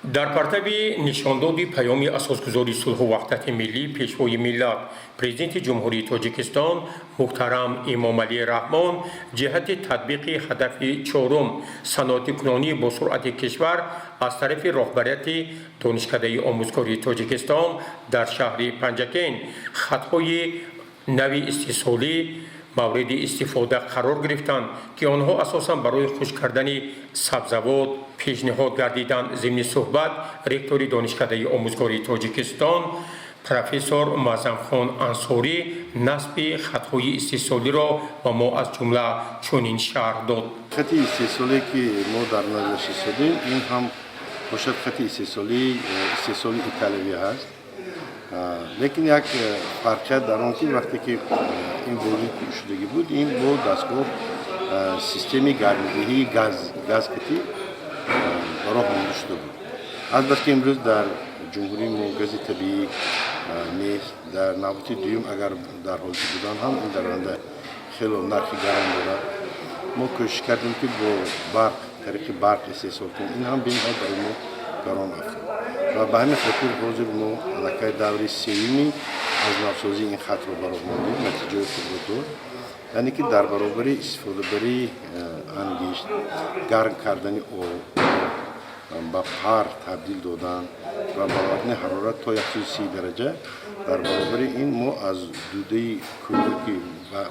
Дар партави нишондоди Паёми Асосгузори сулҳу ваҳдати миллӣ, Пешвои миллат, Президенти Ҷумҳурии Тоҷикистон муҳтарам Эмомалӣ Раҳмон ҷиҳати татбиқи ҳадафи чорум, саноатикунонии босуръати кишвар, аз тарафи роҳбарияти Донишкадаи омӯзгории Тоҷикистон дар шаҳри Панҷакент хатҳои нави истеҳсолӣ мавриди истифода қарор гирифтанд, ки онҳо асосан барои хушк кардани сабзавот пешниҳод гардиданд. Зимни суҳбат ректори Донишкадаи омӯзгории Тоҷикистон профессор Муаззамхон Ансорӣ насби хатҳои истеҳсолиро ба мо аз ҷумла чунин шарҳ дод. Хати истеҳсолие, ки мо дар назар истодем, ин ҳам бошад, хати истеҳсоли италиявӣ ҳаст, лекин як фарқият дар он, ки вақте ки ин ворид шудагӣ буд, ин бо дастгоҳ, системаи гармидиҳии газкатӣ ба роҳ монда шуда буд. Азбаски имрӯз дар ҷумҳурии мо гази табиӣ нест, дар навбати дуюм, агар дар ҳолати будан ҳам, ин дар оянда хело нархи гарон дорад, мо кӯшиш кардем, ки бо барқ, тариқи барқ истеҳсол кунем. Ин ҳам бениҳоят барои мо гарон афтод ва ба ҳамин хотир ҳозир мо аллакай даври сеюми аз навсозии ин хатро ба роҳ мондем. Натиҷаи худро дод, яъне ки дар баробари истифодабарии ангишт, гарм кардани об, ба пар табдил додан ва баровардани ҳарорат то 130 дараҷа, дар баробари ин мо аз дудаи кӯмир, ки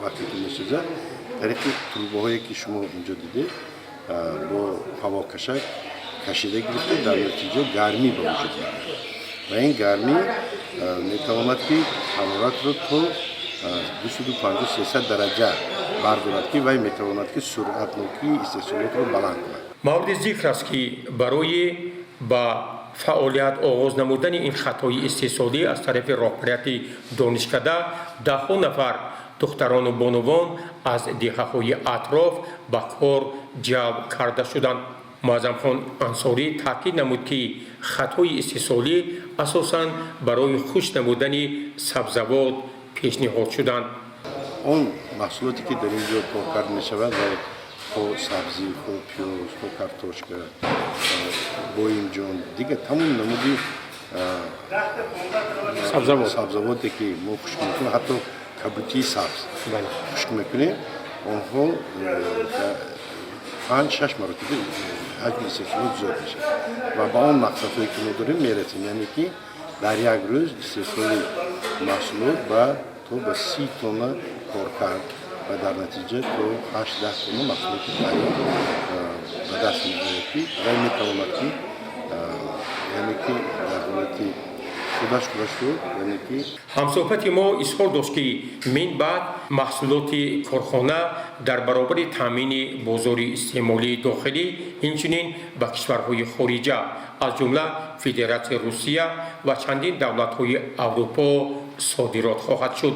вақте ки месӯзад, тариқи трубаҳое, ки шумо инҷо дидед, бо ҳавокашак кашида гирифта, дар натиҷа гармӣ ба вуҷуд меояд ва ин гармӣ метавонад, ки ҳароратро то 250-300 дараҷа бардорад, ки вай метавонад, ки суръатнокии истеҳсолотро баланд кунад. Мавриди зикр аст, ки барои ба фаъолият оғоз намудани ин хатҳои истеҳсолӣ аз тарафи роҳбарияти донишкада даҳҳо нафар духтарону бонувон аз деҳаҳои атроф ба кор ҷалб карда шуданд. Муаззамхон Ансорӣ таъкид намуд, ки хатҳои истеҳсолӣ асосан барои хушк намудани сабзавот пешниҳод шуданд. Он маҳсулоте, ки дар ин ҷо коркард мешавад, ва хо сабзӣ, хо пиёз, хо картошка, боимҷон, дигар тамоми намуди сабзавот. Сабзавоте, ки мо хушк мекунем, ҳатто кабутии сабз хушк мекунем, онҳо 5-6 маротиба ҳаҷми истеҳсолот зиёд мешавад ва ба он мақсадҳое, ки мо дорем, мерасем, яъне ки дар як рӯз истеҳсоли маҳсулот то ба 30 тонна коркард ва дар натиҷа то 8-10 тонна маҳсулоти тайёр ба даст меояд, ки вай метавонад, ки яъне ки дар ҳолати худаш худашро, яъне ки Ҳамсӯҳбати мо изҳор дошт, ки мин баъд маҳсулоти корхона дар баробари таъмини бозори истеъмолии дохилӣ, инчунин ба кишварҳои хориҷа, аз ҷумла Федератсияи Русия ва чандин давлатҳои Аврупо содирот хоҳад шуд.